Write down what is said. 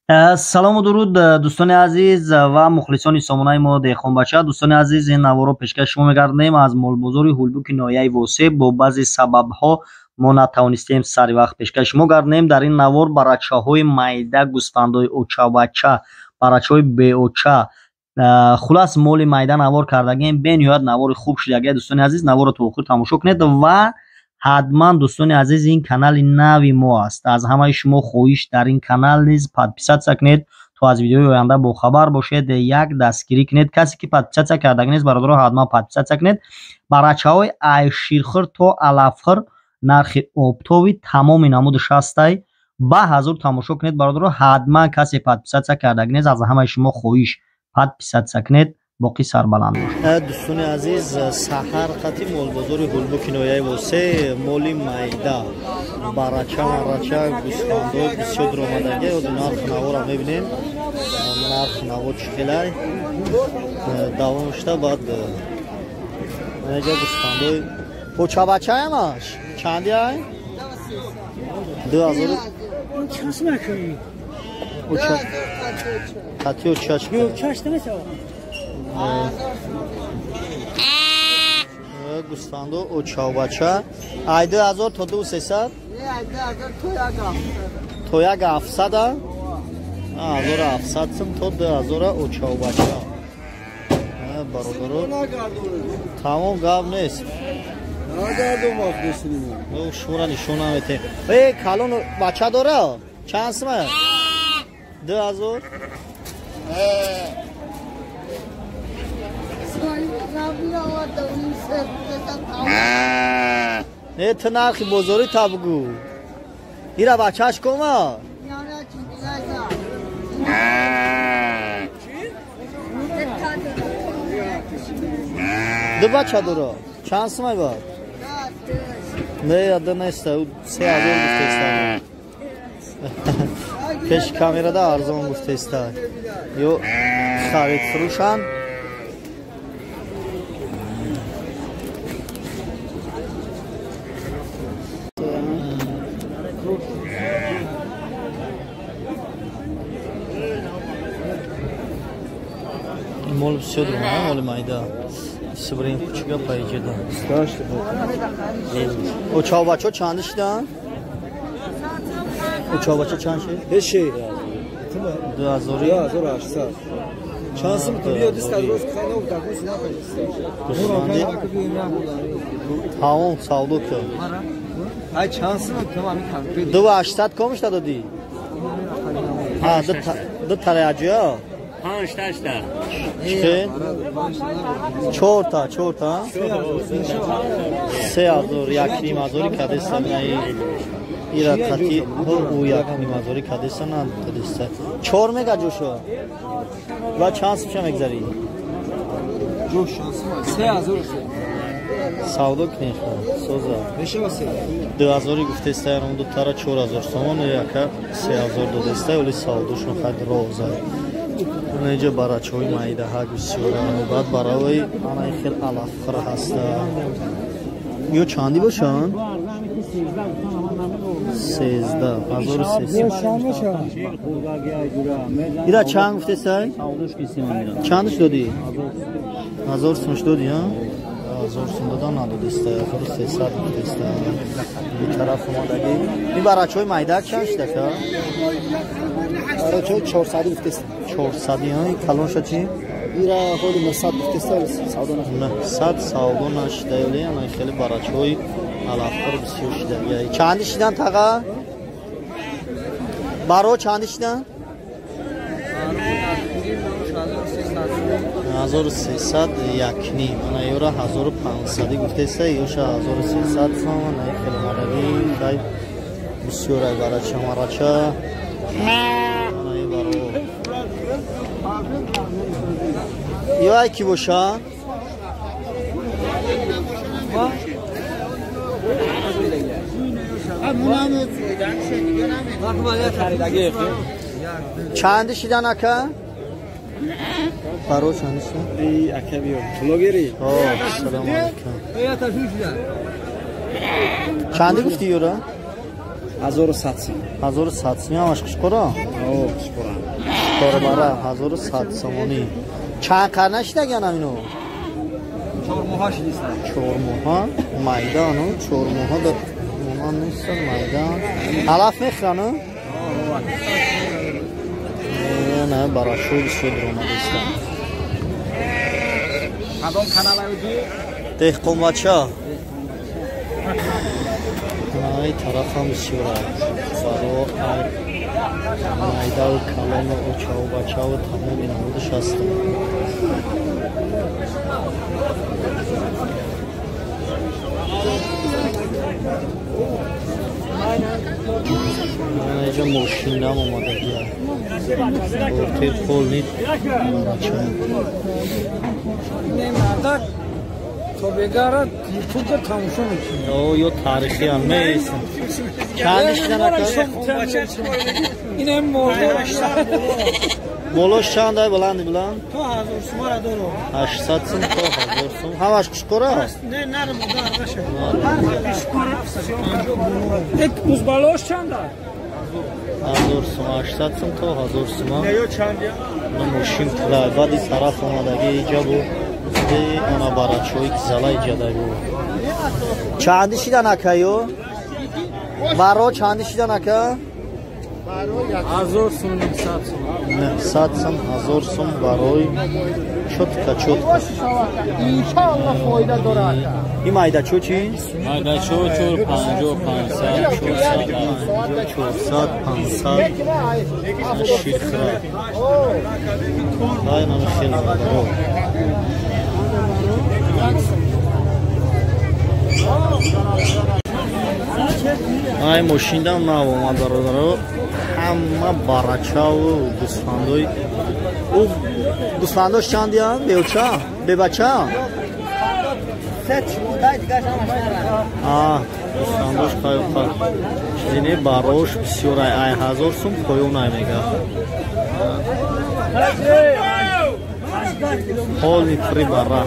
Салому дуруд, дӯстони азиз ва мухлисони сомонаи мо Деҳқонбача. Дӯстони азиз, ин наворро пешкаш шумо мегардонем аз молбозори Ҳулбуки ноҳияи Восеъ. Бо баъзе сабабҳо мо натавонистем сари вақт пешкаш шумо гардонем. Дар ин навор барачаҳои майда, гӯсфандои очабача, барачаҳои беоча, хулас моли майда навор кардагем. Бениҳоят навори хуб шудагия. Дӯстони азиз, наворро то охир тамошо кунед ва ҳатман, дӯстони азиз, ин канали нави мо аст. Аз ҳамаи шумо хоҳиш, дар ин канал низ подписаться кунед, то аз видеои оянда бохабар бошед. Як дастгирӣ кунед. Касе ки подписаться кардаги нест, бародаро, ҳатман подписаться кунед. Барачаҳои ай ширхӯр то алафхӯр, нархи оптовый, тамоми намудаш ҳастай. Ба ҳазур тамошо кунед, бародаро. Ҳатман касе подписаться кардаги нест, аз ҳамаи шумо хоҳиш, подписаться кунед. Боқӣ сарбаланд бошед. Дӯстони азиз, саҳар қати молбозори Ҳулбуки ноҳияи Восеъ моли майда, барача, марача, гӯсфандҳои бисёр дуромадагия. Ҳозир нархи наворро мебинем, нархи наво чӣ хелай давом шуда. Баъд анаҷа гӯсфандҳои очабачаямаш чанди ай? 2000 қати очач. Гӯсфандо очавбача ай 2000 то 2300, то 1700, 1700 сум то 2000 очавбача. Бародаро, тамом гап нест. Шуморо нишон наметем. Э, калон бача дора чанд сума? 2000. Не, ту нархи бозорӣ та бугӯ. Ира бачааш кома? Ду бача дора. Чанд сумай бад? Не, ада неста. 3000 гуфтеста. Пеши камерада арзон гуфтеста. Ё харид фурӯшанд. Мол бисёр дуромада, моли майда. Сибрин кучига пайҷида. Очавбачо чанди шидан? Очавбачо чанд шид? 2800. Чанд сум ту биё дист роз хано дагус Гӯсфанди тамом савдо кар. Ай чанд сум ту ами конкрет? 2800 комишта додӣ? Ҳа, ду тараҷия? Панҷ ташта. Чӣ? Чорта, чорта. 3000, 1,5 ҳазори кадеса наи. Ира қати ӯ 1,5 ҳазори кадеса на кадеса. Чор мега ҷошо. Ва чанд сумша мегзарӣ? Ҷош 3000. Савдо кунед, соза. Мешава се. 2000 гуфтеста, ярон ду тара 4000 сомон, яка 3000 додеста, вале савдошон хад роза. Неҷа барачаҳои майдаҳак бисёра, баъд барои анаи хел алафхӯр ҳаста. Ё чанди бошанд? 13,300. Ира чанд гуфтесай? Чандаш додӣ? 1000 сумш додӣ, а? 1000 сум дода надодеста, 1300 гуфтеста. Ин тараф омадагӣ. Ин барачаҳои майдаҳак чанд шидака? Барачаҳои 400 гуфтеста. 400, а? Калонша чӣ? Ира ҳоли 900 гуфтеста, савдо нашуда. 900 савдо нашуда, вале ана хеле барачаҳои алафхӯр бисёр шида. Чанди шидан таға? Баро чанди шидан? 1300 якним. Ана ёра 1500 гуфтеста, ёша 1300 сом, ана хеле мараги, хай бисёр ай барача марача. Ана баро. Ё ай ки боша? Чанди шидан ака? Баро чанди шидан? Эй ака биё. Блогери? О, салом алейкум. Чанди гуфти ёра? 1100 сум. 1100 сум ҳамаш қушқура? О, қушқура. Чорбара 1100 сомонӣ. Чанд қарна шидаган амино? 4 моҳа шидиста. 4 моҳа майдану 4 моҳа да монан нестан майдан. Алаф мехӯрану? На барашу бисёр омадиста. Кадом канал аюди? Деҳқонбача. Ай тарафам бисёр баро ай майдаву калону очаву бачаву тамоми намудаш ҳастанд. Инҷа мошинам омадагия. Ортир полни барача. Тобегара ютубда тамошо мекунем. О, ё таърихиам меистам. Чанд шидан ака? Инам молдор. Болош чанд ай баланди баланд? То 1000 сум ра дору. 800 сум то 1000 сум. Ҳамаш қушқора? Не, нарм дар наша. Як бузбалош чанд ай? 1000 сум, 800 сум то 1000 сум. Не, ё чанд я? Мошин пула баъди тараф омадаги иҷа бу ана барачои кизала иҷадагу. Чанди шидан ака ё? Баро чанди шидан ака? 1000 сум, 900 сум. 900 сум, 1000 сум барои чотка чотка. Иншаллоҳ фоида дорад. Ин майдачо чи? Майдачо 450, 500, 400, 400, 500. Ширхра. Ай нам хеле баро. Ай мошиндам нав омад бародаро. Ҳама барачаву гӯсфандои. Ӯ гӯсфандош чандиян? Беоча? Бебача? Гӯсфандош қайоқа. Чизине барош бисёр ай ай 1000 сум поён ай мега. Полни при бара.